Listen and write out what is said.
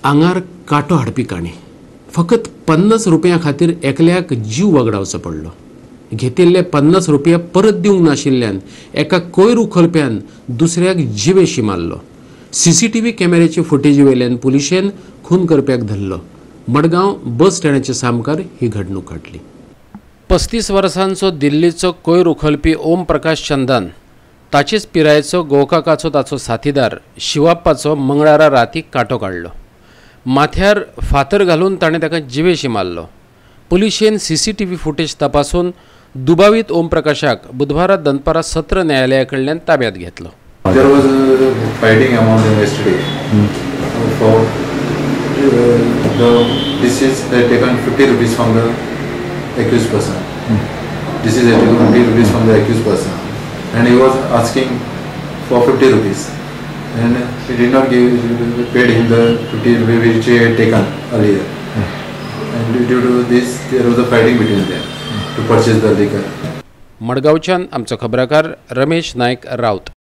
आंगार कांटो हाडपी काणी. फकत 50 रुपयां खातीर एकल्याक जीव वगडावचो पडलो. घेतिल्ले 50 रुपया परत दिवंक नाशिल्ल्यान एका कोयर उखलप्यान दुसऱ्याक जिवेशी मारलो. सीसीटीव्ही कॅमेऱ्याचे फुटेजी वयल्यान पुलिशेन खून करप्याक धरलो. मडगांव बस स्टँडाच्या सामकार ही घडणूक घडली. 35 वर्सांचो दिल्लीचो कोयर उखलपी ओम प्रकाश चंदन ताचेच पिरायेचो गोकाकाचो ताचो साथीदार शिवाप्पाचो मंगळारा राती कांटो काडलो. माथ्यार फातर घालून ताणें ताका जिवेशी मारलो. पुलिशेन सीसीटीव्ही फुटेज तपासून दुबावीत ओम प्रकाशाक बुधवारा दनपारा सत्र न्यायालया कडल्यान ताब्यात घेतलो. There was fighting among them yesterday. For the deceased had taken 50 rupees from the accused person. Deceased had taken 50 rupees from the accused person, and he was asking for 50 rupees, and he did not give, paid him the 50 rupees which he had taken earlier. And due to this, there was a fighting between them to purchase the liquor. मडगांवच्यान आमचो खबराकार रमेश नायक राउत.